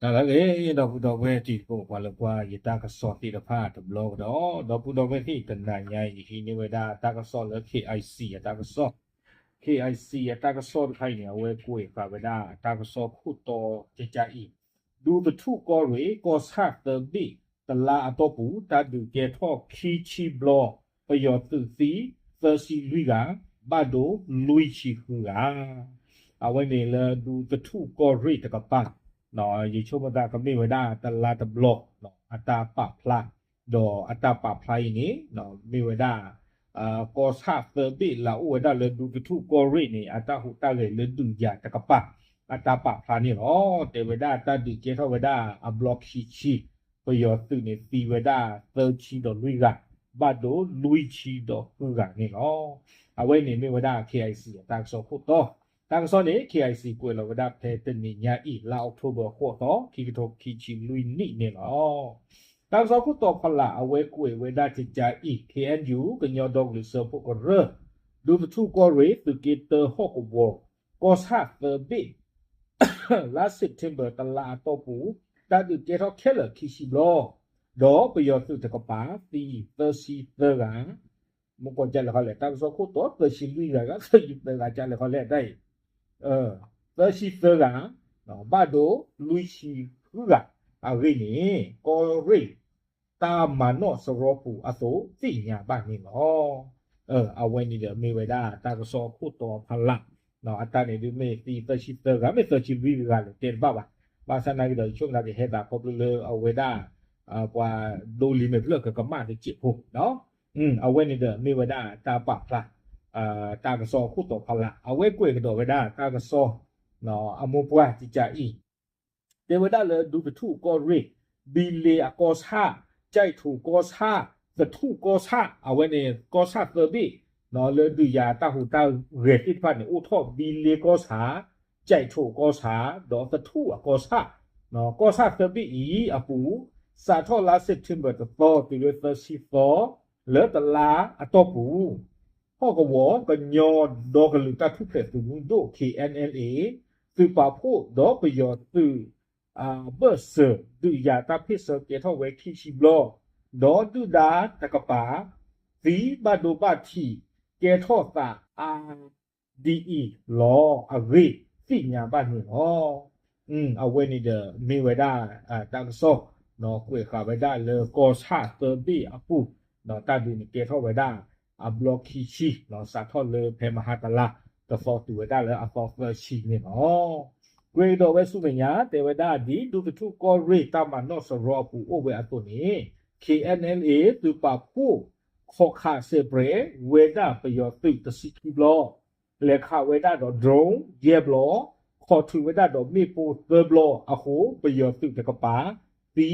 တၢ်လၢအဂ့ၤ ဒီပုၢ်ဒီဝဲၢ်တံၤသကိး ပှၤလၢကွၢ်ယတၢ်ကစီၣ်သ့ၣ်တဖၣ်တဘျီကဒီး, ဒီပုၢ်ဒီဝဲၢ်သ့ၣ် တနၤညါအံၤ ယဟံးန့ၢ်ဝဲဒၣ်တၢ်ကစီၣ်လၢ K I C အတၢ်ကစီၣ်, K I C အတၢ်ကစီၣ်တခါအံၤန့ၣ် အဝဲကွဲးဃာ်ဝဲဒၣ်တၢ်ကစီၣ်ခိၣ်တီကကါအံၤ, ဒူသထူၣ်ကီၢ်ရ့ၣ် ကီၢ်ဆၣ်သၢဘ့ၣ် တလါအတီၢ်ပူၤ တၢ်ဒုးကဲထီၣ်ခံဆံဘျီ, ပယီၤသုးသံ သၢဆံလွံၢ်ဂၤ, ဘၣ်ဒိလွံၢ်ဆံဃုဂၤ အဝဲန့ၣ်လၢဒူသထူၣ်ကီၢ်ရ့ၣ်တကပၤ, ယဆိကမိၣ်သးကမ့ၢ်ဝဲဒၣ်တလါတဘျီ အတၢ်ပာ်ဖျါ, ဒီးအတၢ်ပာ်ဖျါအံၤန့ၣ် မ့ၢ်ဝဲဒၣ် ကီၢ်ဆၣ်သၢဘ့ၣ်လၢအိၣ်ဝဲဒၣ်လၢဒူသထူၣ်ကီၢ်ရ့ၣ်န့ၣ် အတၢ်ဟူးတၢ်ဂဲၤလၢဒုးယၤတကပၤ အတၢ်ပာ်ဖျါန့ၣ်လီၤ. တဲဝဲဒၣ်တၢ်ဒုးကဲထီၣ်ဝဲဒၣ်အဘျီခံဆံ, ပယီၤသုးန့ၣ် သံဝဲဒၣ်သၢဆံဒီးလွံၢ်ဂၤ, ဘၣ်ဒိလွံၢ်ဆံဒီးဃုဂၤန့ၣ်လီၤ. အဝဲန့ၣ်မ့ၢ်ဝဲဒၣ် K I C အတၢ်ကစီၣ်ခိၣ်တီ, တၢ်ကစီၣ်န့ၣ် K I C ကွဲးလီၤဝဲဒၣ်ဖဲတနံၤညါအံၤ လါအီးကထိဘၢၣ် ဃိးသီ, ခံကထိခံဆံလွံၢ်နံၣ်န့ၣ်လီၤ. တၢ်ကစီၣ်ခိၣ်တီဖီလာ် အဝဲကွဲးဝဲဒၣ်ကကါအံၤ K N U ကညီဒီကလုာ်စၢဖှိၣ်ကရၢ, ဒူသထူၣ်ကီၢ်ရ့ၣ် သုးက့တၢဟီၣ်ကဝီၤ, ကီၢ်ဆၣ်သၢဘ့ၣ် လါ September တလါအတီၢ်ပူၤ, တၢ်ဒုးကဲထီၣ်ခဲလၢာ်ခံဆံဘျီ, ဒီးပယီၤသုးတကပၤ သံသၢဆံသၢဂၤ, မ့ၢ်ကွၢ်ကလဲၤခီလဲၣ် တၢ်ကစီၣ်ခိၣ်တီ သၢဆံလွံၢ်ဂၤ သၢဆံသၢဂၤ ကလဲၤခီလဲၣ်တၢ်အံၤ, သၢဆံသၢဂၤ, ဘၣ်ဒိလွံၢ်ဆံဃုဂၤ အဂ့ၢ်န့ၣ် ကီၢ်ရ့ၣ် တၢ်မၤနီၣ်စရီပူၤအသိးသ့ၣ်ညါဘၣ်န့ၣ်လီၤ. အဝဲန့ၣ်ဒီးမ့ၢ်ဝဲဒၣ်တၢ်ကစီၣ်ခိၣ်တီဖီလာ်, အတၢ်န့ၣ်ဒုးမ့ၢ်သံသၢဆံသၢဂၤ မ့ၢ်သၢဆံလွံၢ်ဂၤလဲၣ် တဲတဘၣ်ဘၣ်. ဘၣ်ဆၣ်နာ်က့ဒီး ယဆိကမိၣ်သးကဟဲသးခီဖျိလၢအဝဲဒၣ် ပှၤဒိလံာ်မဲာ်ဖျၢၣ်ကကမၣ်တစဲးဖိ, အဝဲန့ၣ်ဒီးမ့ၢ်ဝဲဒၣ်တၢ်ပာ်ဖျါ တၢ်ကစီၣ်ခိၣ်တီဖီလာ် အဝဲကွဲးကဒီးဝဲဒၣ်တၢ်ကစီၣ် အမိၢ်ပှၢ်ကကါအံၤ, တဲဝဲဒၣ်လၢဒူသထူၣ်ကီၢ်ရ့ၣ်, ဘံလ့အကီၢ်ဆၣ်, ကၠဲးထိၣ်ကီၢ်ဆၣ်, သထူၣ်ကီၢ်ဆၣ်, အဝဲန့ၣ်ကီၢ်ဆၣ်သၢဘ့ၣ်, လၢဒုးယၤတၢ်ဟူးတၢ်ဂဲၤသ့ၣ်တဖၣ်န့ၣ် အိၣ်ထီၣ်ဘံလ့ကီၢ်ဆၣ်, ကၠဲးထိၣ်ကီၢ်ဆၣ်, ဒီးသထူၣ်အကီၢ်ဆၣ်, ကီၢ်ဆၣ်သၢဘ့ၣ်အံၤအပူၤ, စးထီၣ်လါ September တသီ တုၤလၢသၢဆံသီ လၢတလါအတီၢ်ပူၤ ဟီၣ်ကဝီၤ ကညီဒီကလုာ်တၢ်ထူၣ်ဖျဲးသုးမုၢ်ဒိၣ် K N L A သုးပာ်ဖှိၣ်ဒီးပယီၤသုး ဘၢၣ်စၢၤ ဒုးယၤတၢ်ဖ့ၣ်ဆၢကဲထီၣ်ဝဲခံဆံဘျီ, ဒီးဒုၣ်ဒါတကပၤ သံဘၣ်ဒိဘၣ်ထံး ကဲထီၣ်သးအါ ဒ်အံၤလီၤအဂ့ၢ် သ့ၣ်ညါဘၣ်န့ၣ်လီၤ. အဝဲန့ၣ်ဒီးမ့ၢ်ဝဲဒၣ် တၢ်ကစီၣ် ကွဲးဃာ်ဝဲဒၣ်လၢကီၢ်ဆၣ်သၢဘ့ၣ်အပူၤ တၢ်ဒုးန့ၣ်ကဲထီၣ်ဝဲဒၣ် အဘျီခံဆံ စးထီၣ်လၢဖဲမဟါတလါ တသီတုၤဝဲဒၣ်လၢအသီသၢဆံန့ၣ်လီၤ. ကွဲးကဒီးဝဲဆူမဲာ်ညါ တဲဝဲဒၣ် ဒ်ဒူသထူၣ်ကီၢ်ရ့ၣ်တၢ်မၤနီၣ်စရီအပူၤအိၣ်ဝဲအသိးန့ၣ် K N L A သုးပာ်ဖှိၣ် ခိးခးစဲးပြဲးဝဲဒၣ်ပယီၤသုးတဆံခံဘျီ, လဲၤခးဝဲဒၣ်ဒီး drone ယဲၢ်ဘျီ, ခိးထုးဝဲဒၣ်ဒီးမ့ၣ်ပိၢ်သၢဘျီအဃိ ပယီၤသုးတကပၤ သံ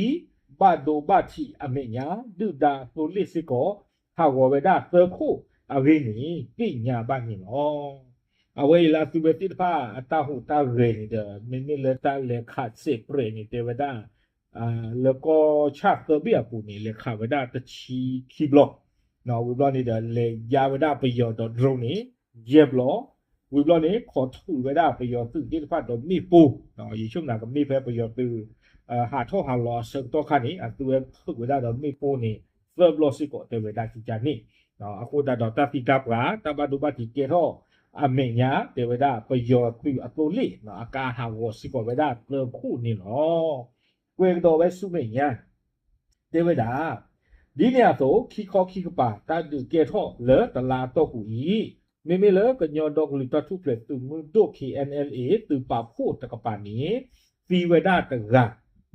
ဘၣ်ဒိဘၣ်ထံးအမဲာ်ညါ ဒုၣ်ဒါသိလ့ၣ်စ့ၢ်ကီး ဟးဂီၤဝဲဒၣ်သၢခိၣ်အဂ့ၢ်န့ၣ် သ့ၣ်ညါဘၣ်န့ၣ်လီၤ. အဝဲအံၤလၢအသုဝဲသ့ၣ်တဖၣ်အတၢ်ဟူးတၢ်ဂဲၤန့ၣ်ဒီး မ့မ့ၢ်လၢတၢ်လဲၤခးစဲးပြဲးန့ၣ် တဲဝဲဒၣ် လၢကီၢ်ဆၣ်သၢဘ့ၣ်အပူၤန့ၣ် လဲၤခးဝဲဒၣ်တဆံခံဘျီ, ဝံၤဘျီန့ၣ်ဒီး လဲၤယါဝဲဒၣ်ပယီၤဒီး drone န့ၣ် ယဲၢ်ဘျီ, ဝံၤဘျီန့ၣ် ခိးထုးဝဲဒၣ်ပယီၤသုးသ့ၣ်တဖၣ်ဒီးမ့ၣ်ပိၢ်, ယဆိကမိၣ်ကမ့ၢ်ဖဲပယီၤသုး ဟးထီၣ်ဟးလီၤအဆၢကတီၢ်ခါန့ၣ် အသုဝဲထုးဝဲဒၣ်ဒီးမ့ၣ်ပိၢ်န့ၣ် သၢဘျီစ့ၢ်ကီး တဲဝဲဒၣ်ကကါန့ၣ်, အဃိသတးဒီးတၢ်သံတၢ်ပှၢ် တၢ်ဘၣ်ဒိဘၣ်ထံးကဲထီၣ်အမဲာ်ညါ တဲဝဲဒၣ်ပယီၤသုးအသိလ့ၣ် အကါဟးဂီၤစ့ၢ်ကီးဝဲဒၣ်သၢခိၣ်န့ၣ်လီၤ. ကွဲးကဒီးဝဲဆူမဲာ်ညါ တဲဝဲဒၣ် ဒ်န့ၣ်အသိး ခံခီခံကပၤ တၢ်ဒုးကဲထီၣ်လၢတလါအတီၢ်ပူၤအံၤ, မ့မ့ၢ်လၢကညီဒီကလုာ်တၢ်ထူၣ်ဖျဲးသုးမုၢ်ဒိၣ် K N L A သုးပာ်ဖှိၣ်တကပၤန့ၣ် သံဝဲဒၣ်တဂၤ,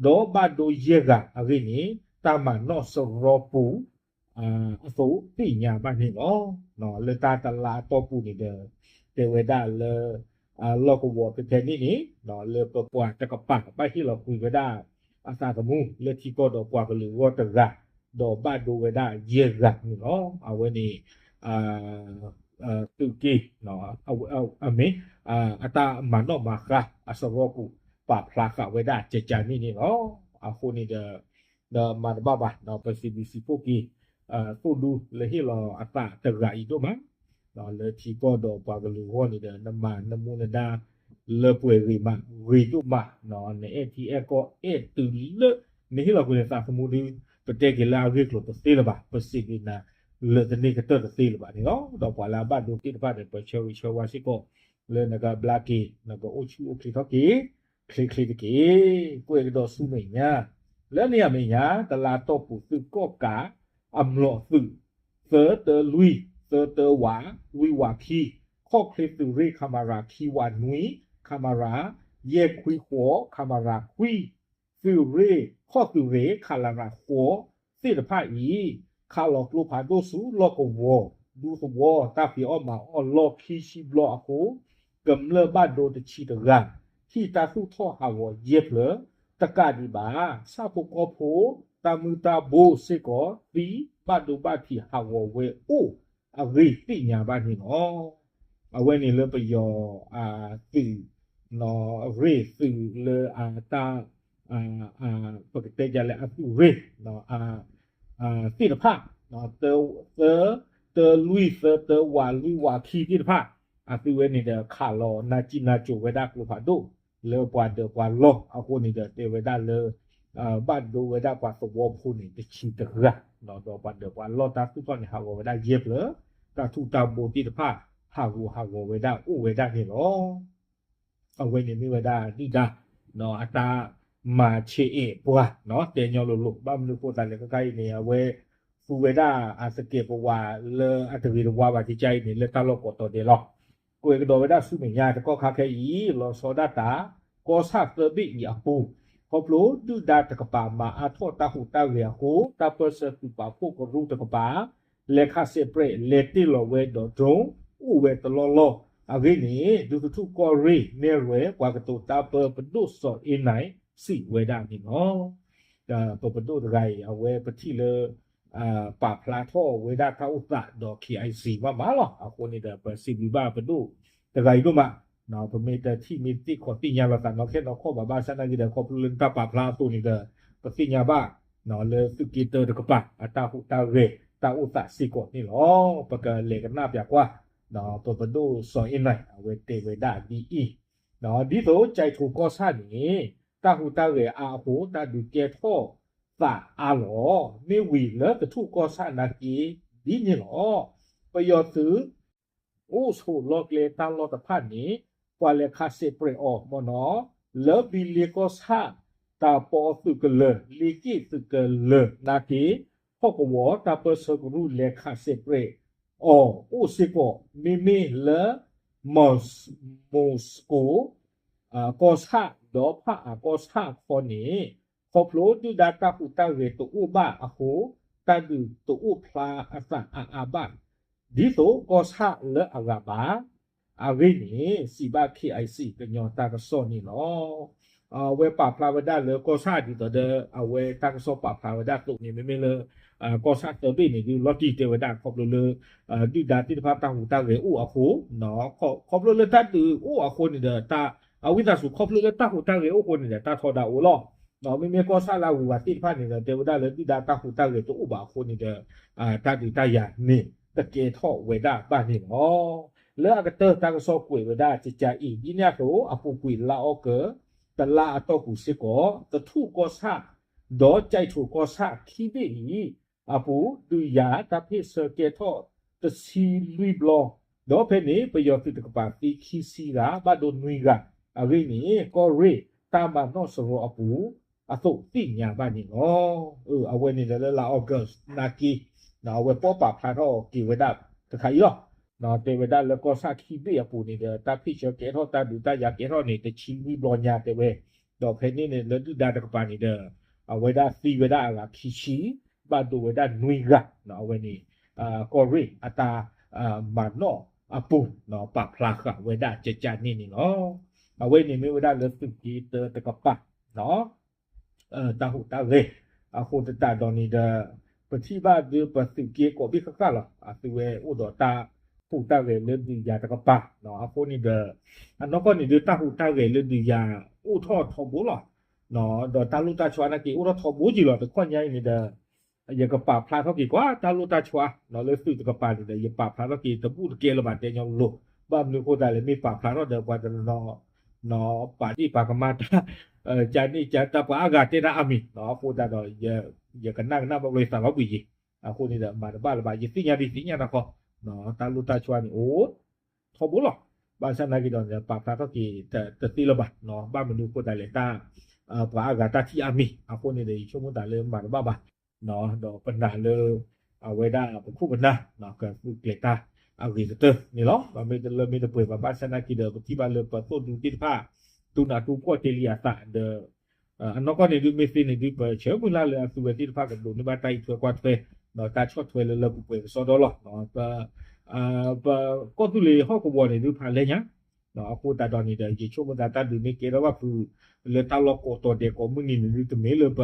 ဒီးဘၣ်ဒိယဲၢ်ဂၤအဂ့ၢ်န့ၣ် တၢ်မၤနီၣ်စရီပူၤ အသိးသ့ၣ်ညါဘၣ်န့ၣ်လီၤ. လၢတၢ်တလါအတီၢ်ပူၤန့ၣ်ဒီး တဲဝဲဒၣ်လၢ လီၢ်ကဝီၤဖဲဖဲန့ၣ်န့ၣ် လၢပပှၤတကပၤဘၣ်ဟ့ၣ်လီၤကွံာ်ဝဲဒၣ် အသးသမူလၢထံကီၢ်ဒီးပှၤကလုာ်အဂီၢ်တဂၤ, ဒီးဘၣ်ဒိဝဲဒၣ်ယဲၢ်ဂၤန့ၣ်လီၤ. အဝဲန့ၣ် သုးက့ အမ့ၢ် အတၢ်မၤနီၣ်မၤဃါအစရီပူၤ ပာ်ဖျါဃာ်ဝဲဒၣ်ကကါန့ၣ်န့ၣ်လီၤ. အဃိန့ၣ်ဒီး ဒီးမၤတဘၣ်ဘၣ် ပစံးဘျုးစံးဖှိၣ်က့ၤ သိၣ်ဒူလၢဟ့ၣ်လီၤအသးတဂၤအံၤဒိၣ်မး, လၢထံကီၢ်ဒီးပှၤကလုာ်အဂီၢ်န့ၣ်ဒီး နမၤနမူနဒါ လၢပှဲၤဂ့ၤမး ဂ့ၤဒိၣ်မး, နအဲၣ်ထံအဲၣ်ကီၢ်အဲၣ်တုၤလၢ နဟ့ၣ်လီၤကွံာ်နသးသမူဒီး ပတဲက့ၤလၢအဂ့ၢ်အကျိၤတသ့လၢၤဘၣ်, ပစံးဘျုးနၤ လၢာ်သန့ၤကတၢၢ်တသ့လၢၤဘၣ်န့ၣ်လီၤ. ဒီးပှၤလၢအဘၣ်ဒိသ့ၣ်တဖၣ်န့ၣ် ပဆၢဂ့ၤဆၢဝါစ့ၢ်ကီး လၢနကဘျါက့ၤ နကအိၣ်ဆူၣ်အိၣ်ချ့ထီၣ်က့ၤ ချ့ချ့တက့ၢ်. ကွဲးကဒီးဆူမဲာ်ညါ လၢန့ၣ်အမဲာ်ညါ တလါတီၢ်ပူၤသုးကီၣ်ကး အမျိာ်သုး သၢတၢလွံၢ် သၢတၢဝး လွံၢ်ဝးခံ ခီၣ်ချ့သုးရ့ၣ် ခမရ ခံဝးနွံ ခမရ ယဲၢ်ခွံဃိး ခမရ ခွံ သုးရ့ၣ် ခီၣ်သုးရ့ၣ် ခလရ ဃိး သ့ၣ်တဖၣ်အံၤ ခးလီၤကျိဖးဒိၣ်ဆူလီၢ်ကဝီၤ ဒူသဝီ တၢ်ဖံးအီၣ်မၤအီၣ်လီၢ်ခံဆံဘျီအဃိ ကမျၢၢ်ဘၣ်ဒိတဆံတဂၤ ဟံၣ်တၢ်သူၣ်ထီၣ်ဟးဂီၤယဲၢ်ဖျၢၣ် တကးဒံးဘၣ် ဆၣ်ဖိကီၢ်ဖိ တၢ်မုၢ်တၢ်ဘိစ့ၢ်ကီး သံဘၣ်ဒိဘၣ်ထံးဟးဂီၤဝဲအိၣ်အဂ့ၢ်သ့ၣ်ညါဘၣ်န့ၣ်လီၤ. အဝဲန့ၣ်လၢပယီၤ သုး ရ့ၣ်သုးလၢအတၢ် ပကတဲဒ်လဲၣ် အသုးရ့ၣ် သ့ၣ်တဖၣ် သၢ တၢလွံၢ် သၢတၢဝး လွံၢ်ဝးခံသ့ၣ်တဖၣ် အသုဝဲန့ၣ်ဒီး ခးလီၤနၢ်ကံၣ်နၢ်ကိၤဝဲဒၣ်ကျိဖးဒိၣ် လၢပှၤဒၢးပှၤလီၢ်အဃိန့ၣ်ဒီး တဲဝဲဒၣ်လၢ ဘၣ်ဒိဝဲဒၣ်ပှၤသဝီဖိန့ၣ် တဆံတဂၤ ဒီးပှၤဒၢးပှၤလီၢ်တၢ်သူၣ်ထီၣ်န့ၣ် ဟးဂီၤဝဲဒၣ်ယဲၢ်ဖျၢၣ် တၢ်ထူးတၢ်ဘိသ့ၣ်တဖၣ် ဟးဂူာ်ဟးဂီၤဝဲဒၣ်အိၣ်ဝဲဒၣ်န့ၣ်လီၤ. အဝဲန့ၣ်မ့ၢ်ဝဲဒၣ်ဒုၣ်ဒါ အတၢ်မၤဆဲးအဲးပှၤ တဲညီလိၤလိၤ ဘၣ်မနုၤဃိသးလဲၣ် ခဲခါအံၤန့ၣ် အဝဲသူဝဲဒၣ်အသကဲးပဝးလၢအတဂ့ၤတဝါဘၣ်ကကါအံၤန့ၣ် လၢတၢ်လီၢ်ကိးတီၤဒဲးလီၤ. ကွဲးကဒီးဝဲဒၣ်ဆူမဲာ်ညါတကီၢ်ခါခဲအံၤ လီၤဆီဒၣ်တၢ် ကီၢ်ဆၣ်သၢဘ့ၣ်အံၤအပူၤ ခီဖျိဒုၣ်ဒါတကပၤမၤအါထီၣ်တၢ်ဟူးတၢ်ဂဲၤအဃိ တၢ်ပၢၢ်ဆၢသုးပာ်ဖှိၣ်ကရူၢ်တကပၤ လဲၤခးစဲးပြဲး လဲၤတ့ၢ်လီၤဝဲဒီး drone အိၣ်ဝဲတလီၢ်လီၢ် အဂ့ၢ်န့ၣ် ဒူသထူၣ်ကီၢ်ရ့ၣ် နဲၣ်ရွဲၣ် ပှၤကတိၤတၢ်ပၢ ပဒိၣ်စီၤအ့နၢၣ် စံးဝဲဒၣ်န့ၣ်လီၤ. ပပဒိၣ်တဂၤအံၤ အဝဲပထံၣ်လၢ ပာ်ဖျါထီၣ်ဝဲဒၣ်တၢ်အိၣ်သးဒီး ခ့ၣ်အဲၣ်စံၣ် မးမးလီၤ. အဃိန့ၣ်ဒီး ပစံးဘျုးဘၣ်ပဒိၣ်တဂၤအံၤဒိၣ်မး, ပမ့ၢ်တထံၣ်မ့ၢ်တသ့ၣ်ခီၣ်သ့ၣ်ညါလိာ်သးနီၢ်ခဲနီၢ်ခီဘၣ် ဘၣ်ဆၣ်နာ်က့ဒီး ခီဖျိလၢနတၢ်ပာ်ဖျါအသိးန့ၣ်ဒီး ပသ့ၣ်ညါဘၣ် လၢသုးက့တၢတကပၤ အတၢ်ဟူးတၢ်ဂဲၤ တၢ်အိၣ်သးစ့ၢ်ကီးန့ၣ်လီၤ. ပကလဲၤကနၣ်ပၠးကွၢ် ပပဒိၣ်စီၤအ့နၢၣ် အဝဲတဲဝဲဒၣ်ဒ်အံၤ, ဒ်သိးကၠဲးထိးကီၢ်ဆၣ်န့ၣ် တၢ်ဟူးတၢ်ဂဲၤအါအဃိ တၢ်ဒုးကဲထီၣ်သးအါလီၤ. မ့ၢ်ဝံၤလၢသထူၣ်ကီၢ်ဆၣ်နာ်က့ဒ်န့ၣ်လီၤ. ပယီၤသုး အိၣ်ဆိးလီၢ်ကျဲတၢ်လီၢ်တဖၣ်န့ၣ် ပှၤလဲၤခးစဲးပြဲးအီၤမ့ၢ်နီၤ, လၢဘံလ့ကီၢ်ဆၣ် တၢ်ပီသုးကလၢၤ လ့က့ၣ်သုးကလၢၤနာ်က့ ဟီၣ်ကဝီၤတၢ်ပၢၢ်ဆၢကရူၢ်လဲၤခးစဲးပြဲးအီၤအိၣ်စ့ၢ်ကီး, မ့မ့ၢ်လၢ မီၤစကိ ကီၢ်ဆၣ် ဒီးဖၣ်အၣ်ကီၢ်ဆၣ်ခီန့ၣ် ခီဖျိဒုၣ်ဒါတၢ်ဟူးတၢ်ဂဲၤတအိၣ်ဘၣ်အဃိ တၢ်ဒုးတအိၣ်ဖျါအသးအါအါဘၣ်. ဒ်သိးကီၢ်ဆၣ်လၢအဂၤဘၣ်. အဂ့ၢ်န့ၣ် စံးဘၣ် ခ့ၣ်အဲၣ်စံၣ် ကညီတၢ်ကစီၣ်န့ၣ်လီၤ. အဝဲပာ်ဖျါဝဲဒၣ်လၢကီၢ်ဆၣ်ဒ်သိးဒီး အဝဲတၢ်ကစီၣ်ပာ်ဖျါဝဲဒၣ်အသိးန့ၣ် မ့မ့ၢ်လၢ ကီၢ်ဆၣ်သၢဘ့ၣ်န့ၣ် ဒုးလီၤတံၢ်တဲဝဲဒၣ်ခီဖျိလၢ ဒုၣ်ဒါသ့ၣ်တဖၣ်တၢ်ဟူးတၢ်ဂဲၤအိၣ်အဃိ ခီဖျိလၢတၢ်ဒုးအိၣ်အဃိန့ၣ်ဒီး တၢ် အဝံသးစူၤ ခီဖျိလၢတၢ်ဟူးတၢ်ဂဲၤအိၣ်အဃိန့ၣ်ဒီး တၢ်ထီဒါအိၣ်လီၤ. မ့မ့ၢ်ကီၢ်ဆၣ်လၢအဂုၤအဂၤသ့ၣ်တဖၣ်န့ၣ်ဒီး တဲဝဲဒၣ်လၢဒုၣ်ဒါတၢ်ဟူးတၢ်ဂဲၤတအိၣ်ဘၣ်အဃိန့ၣ်ဒီး တၢ်ဒုးတၢ်ယၤန့ၣ် တကဲထီၣ်ဝဲဒၣ်ဘၣ်န့ၣ်လီၤ. လၢအကတၢၢ်တၢ်ကစီၣ်ကွဲးဝဲဒၣ်ကကါအံၤ ဒ်န့ၣ်အသိး အပူၤကွံာ်လါအီကူး တလါအတီၢ်ပူၤစ့ၢ်ကီး သထူၣ်ကီၢ်ဆၣ် ဒီးကၠဲးထိးကီၢ်ဆၣ်ခံဘ့ၣ်အံၤ အပူၤ ဒုးယၤတၢ်ဖ့ၣ်ဆၢကဲထီၣ်တဆံလွံၢ်ဘျီ, ဒီးဖဲန့ၣ် ပယီၤသုးတကပၤသံခံဆံဂၤ ဘၣ်ဒိနွံဂၤ, အဂ့ၢ်န့ၣ် ကီၢ်ရ့ၣ်တၢ်မၤနီၣ်စရီအပူၤ အသိးသ့ၣ်ညါဘၣ်န့ၣ်လီၤ. အဝဲန့ၣ်ဒီးလၢလါအီကူးနာ်က့ အဝဲပီၣ်ပာ်ဖျါထီၣ်က့ၤဝဲဒၣ်တခါအံၤလီၤ. တဲဝဲဒၣ်လၢကီၢ်ဆၣ်ခံဘ့ၣ်အပူၤန့ၣ်ဒီး တၢ်ဖ့ၣ်ဆၢကဲထီၣ် တၢ်ဒုးတၢ်ယၤကဲထီၣ်န့ၣ် တဆံလွံၢ်ဘျီညါတဲဝဲ, ဒီးဖဲန့ၣ်န့ၣ် လၢဒုၣ်ဒါတကပၤန့ၣ်ဒီး အဝဲဒၣ်သံဝဲဒၣ်အဂၤခံဆံ, ဘၣ်ဒိဝဲဒၣ်နွံဂၤ, အဝဲန့ၣ် ကီၢ်ရ့ၣ်အတၢ်မၤနီၣ်အပူၤ ပာ်ဖျါဃာ်ဝဲဒၣ်ကကါန့ၣ်န့ၣ်လီၤ. အဝဲန့ၣ်မ့ၢ်ဝဲဒၣ်လၢသုးက့တၢတကပၤ တၢ်ဟူးတၢ်ဂဲၤ, အဃိသတးဒီးန့ၣ်ဒီး ပထံၣ်ဘၣ်ဒုးပသုးက့ကိးဘ့ၣ်ဃၣ်ဃၣ်လီၤ. အသုဝဲအိၣ်ဒီးတၢ်ဟူးတၢ်ဂဲၤလၢဒုးယၤတကပၤ, အဃိန့ၣ်ဒီး အနီၢ်ကီၢ်န့ၣ်ဒုးတၢ်ဟူးတၢ်ဂဲၤလၢဒုးယၤအိၣ်ထီၣ်ထီဘိလီၤ. ဒီးတၢ်လိၣ်တၢ်ဆွါနာ်က့အိၣ်ထီၣ်ထီဘိက့ၤလီၤ. တခီညါအံၤန့ၣ်ဒီး ယကပာ်ဖျါထီၣ်က့ၤကွၢ် တၢ်လိၣ်တၢ်ဆွါ လၢသုးတကပၤန့ၣ်ဒီး ယပာ်ဖျါထီၣ်က့ၤတဘူၣ်တကဲလၢၤဘၣ်တဲညီလိၤ, ဘၣ်မနုၤဃိသတးလဲၣ် မ့ၢ်ပာ်ဖျါထီၣ်ဒီးပှၤတနီၤနီၤ ပာ်ဒ့ၣ်ပာ်ကမၣ်တၢ် ကန့ၣ်ကတၢ်ပှၤအါဂၤတဲတၢ်အါမံၤ အဃိသတးဒီး ယကနၣ်ကနၣ်ဘၣ်ဘျီယသးလီၤဘှံးယံၤ အဃိန့ၣ်ဒီး မၤတဘၣ်လၢၤဘၣ် ယသ့ၣ်ညါဒ်သ့ၣ်ညါနၤခီ တၢ်လိၣ်တၢ်ဆီန့ၣ်အိၣ်ထီဘိလီၤ. ဘၣ်ဆၣ်နာ်က့ဒီး ပာ်ဖျါထီၣ်က့ၤတသ့လၢၤဘၣ် ဘၣ်မနုၤအဃိသတးလဲၣ် တၢ် ပှၤအါဂၤတၢ်ထံၣ်အါမံၤ အဃိန့ၣ်ဒီး ယဆိကမိၣ်သးလၢမၤတဘၣ်ဘၣ် ဒီးပနာ်လၢ အဝဲဒၣ်ပခိၣ်ပနၢ် ကသုးကျဲၤတၢ်အဂ့ၤကတၢၢ်န့ၣ်လီၤ. မ့ၢ်တလၢမ့ၢ်တပှဲၤဘၣ် ဘၣ်ဆၣ်နာ်က့ဒီး ပထံၣ်ဘၣ်လၢပသိၣ်ဒူသ့ၣ်တဖၣ် တူၢ်နးတူၢ်ဖှီၣ်တ့လံအသးဒီး အနီၢ်ကီၢ်န့ၣ်ဒုး မ့ၢ်သ့န့ၣ်ဒုး ပဆၢမုၢ်လၢ်လၢအသုဝဲသ့ၣ်တဖၣ်ကဒိးန့ၢ်ဘၣ်တၢ်အံးထွဲကွၢ်ထွဲ ဒီးတၢ်ဆီၣ်ထွဲလၢလၢပှဲၤပှဲၤကစီဒီလီၤ. ပ ပကီၢ်သူလ့ၤဟီၣ်ကဝီၤန့ၣ်ဒုး ဖးလဲၢ်ညါ အဃိသတးဒီးန့ၣ်ဒီး ယဆိကမိၣ်သးတၢ်ဒုးမ့ၢ်ကဲထီၣ်ဘၣ်ဖုး လၢတၢ်လီၢ်ကိးတီၤဒဲးကိးမုၢ်နံၤန့ၣ်ဒုး တမ့ၢ်လၢပ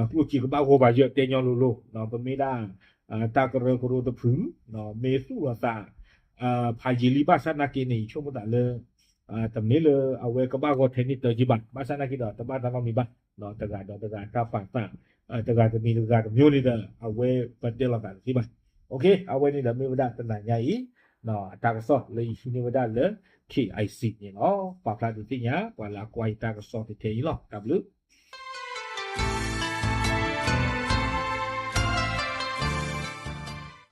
ကျိၣ်စ့ကဘၣ်ဂီၤဘၣ်ယၢၢ်တဲညီလိၤလိၤ ပမ့ၢ်ဒၣ် တၢ်ကရၢကရိတဖု မ့ၢ်သူၣ်လီၤသး ဖးယံာ်လံဘၣ်ဆၣ်နာ်က့န့ၣ် ယဆိကမိၣ်သးလၢ တမ့ၢ်လၢအဝဲကဘၣ်ဂီၤထဲန့ၣ်တၢ်က့ဘၣ် ဘၣ်ဆၣ်နာ်က့ဒီး တဘၣ်တၢ်နီတမံၤဘၣ် တဂၤဒီးတဂၤတၢ်ပာ်သး တဂၤတမံၤတဂၤတမံၤန့ၣ်ဒီး အဝဲပတဲလီၤသးတသ့ဘၣ်. အဝဲန့ၣ်ဒီးမ့ၢ်ဝဲဒၣ်တနၤညါအံၤ အတၢ်ကစီၣ်လၢယဟံးန့ၢ်ဝဲဒၣ်လၢ KIC န့ၣ်လီၤ. ပာ်ဖျါဒုးသ့ၣ်ညါ ပှၤလၢအကွၢ်ယတၢ်ကစီၣ်ထဲအံၤလီၤ. တၢ်ဘျုး